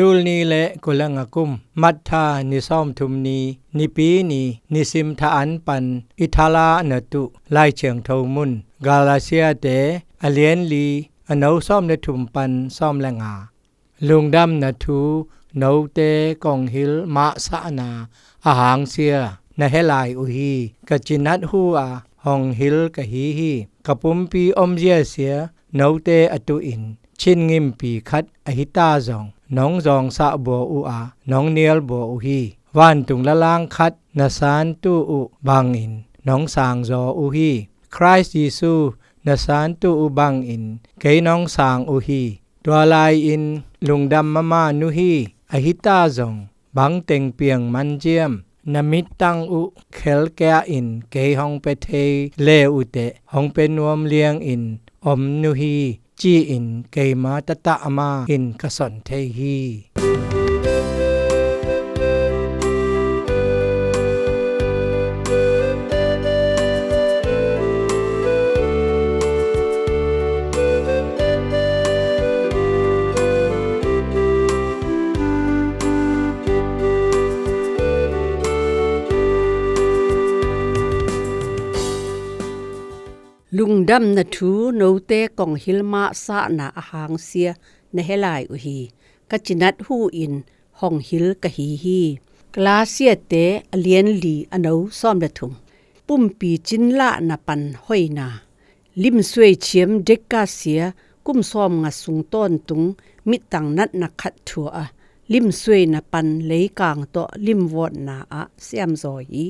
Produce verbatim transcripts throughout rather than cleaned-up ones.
Tul ni le kul le nga kum, March tha ni sawmthum ni, Nipi ni, nisim tha an pan i thala na tuh Lai Thiangtho mun. Galatiate a lian li, a no sawm le thum pan sawm le nga. Lungdamna thu note kong hil mahsahna a hangsia na he lai uh hi. Ka cinat hu a hong hil ka hi hi. Ka pumpi omzia sia note a tuhin Chin ngimpi khat ahi ta zong, nong zawngsah bua uh a, nong nial bua uh hi. Vantung lalang khat na santu uh bangin nong sangzaw uh hi. Khrist Jesu na santu uh bangin kei nong sang uh hi. Tua lai-in lungdam mama nu hi. Ahi ta zong, bang teng piang man ziam? Na mittang uh khelkia in kei hong pia thei le uh teh, hong pia nuam liangin om nu hi, ci-in keima tatah ama in ka son thei hi. Lungdamna thu note kong hil mahsahna a hangsia na he lai uh hi. Ka cinat hu in hong hil ka hi hi. Galatiate a lian li, a no sawm le thum. Pumpi cinlahna pan hoihna. Limsuai thiam Dorcas sia kum sawmnga sung tawntung mittang natna khat thu-ah limsuaina pan leikang tawh limvawtna ah siamzaw hi.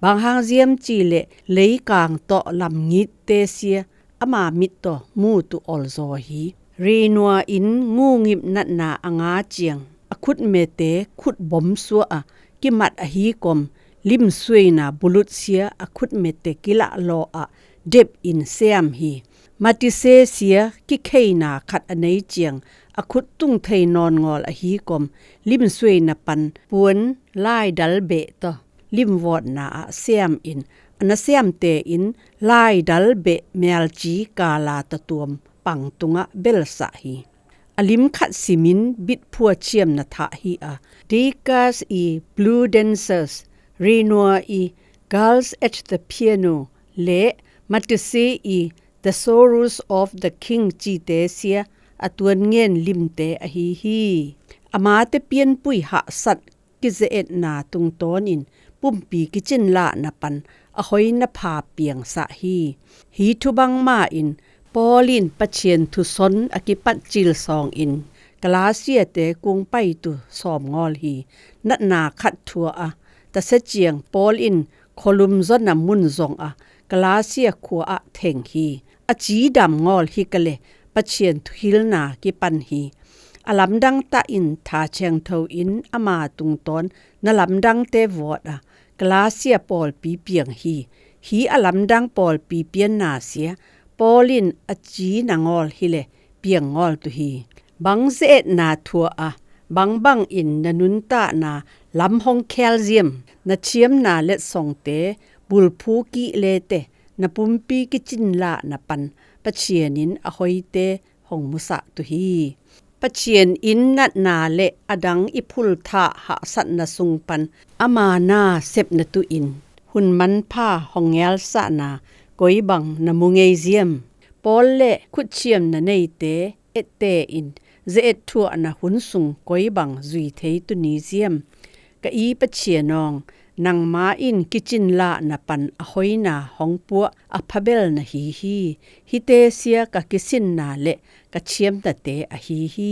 Bang hang ziam cihleh leikang tawh lamngitte sia ama mit tawh mut uh olzaw hi. Rinua in ngungip natna a nga ciang a khutmete khutbom suah a kimat ahi kom, limsuaina bulut sia a khutmete kilahlawh ah dep in siam hi. Matise sia kikheina khat a nei ciang a khut tung thei nawn ngawl ahi kom, limsuaina pan puan laidal beh tawh limvawtna ah siam in, a na siamte in laidal beh mialci kala tatuam pang tungah belsah hi. A lim khat simin bitphua ciamna thah hi a, Dorcas i Blue Dancers, Rinua i Girls at the Piano le Matise i The Sorrows of the King cite sia a tuan ngen limte ahi hi. Amate pianpui hahsat kize-etna tungtawnin pumpi kicinlahna pan a hoihna pha piangsah hi. Hih thu bangmah in Paul in Pathian thuson a kipat cil sawngin Galatiate kung paitu sawm ngawl hi. Natna khat thu-ah tasia ciang Paul in khualum zonna mun zongah Galatia khua-ah theng hi. A cidam ngawl hi kei leh Pathian thuhilna kipan hi. A lamdang tahin Tha Thiangtho in ama tungtawn na lamdangte vawt a, Galatia pawlpi piang hi. Hih a lamdang pawlpi pianna sia Paul in a cina ngawl hi leh piang ngawl tu hi. Bang ze-etna thu-ah, bangbangin na nuntakna lam hong khel ziam? Na thiamna letsongte bulphu kih leteh na pumpi kicinlahna pan Pathian in a hoihte hong musah tu hi. Pathian in natna le a dang i phulthah hahsatna sung pan ama na sepna tuhin hun manpha hong ngialsahna koi bang na mu ngei ziam? Paul le khutciamna neite ette in ze-et thuahna hun sung koi bang zui thei tu ni ziam? Ka i Pathian awng, nangma in kicinlahna pan a hoihna hong puah a phabel na hi hi. Hihte sia ka kisinna le ka thiamnate ahi hi.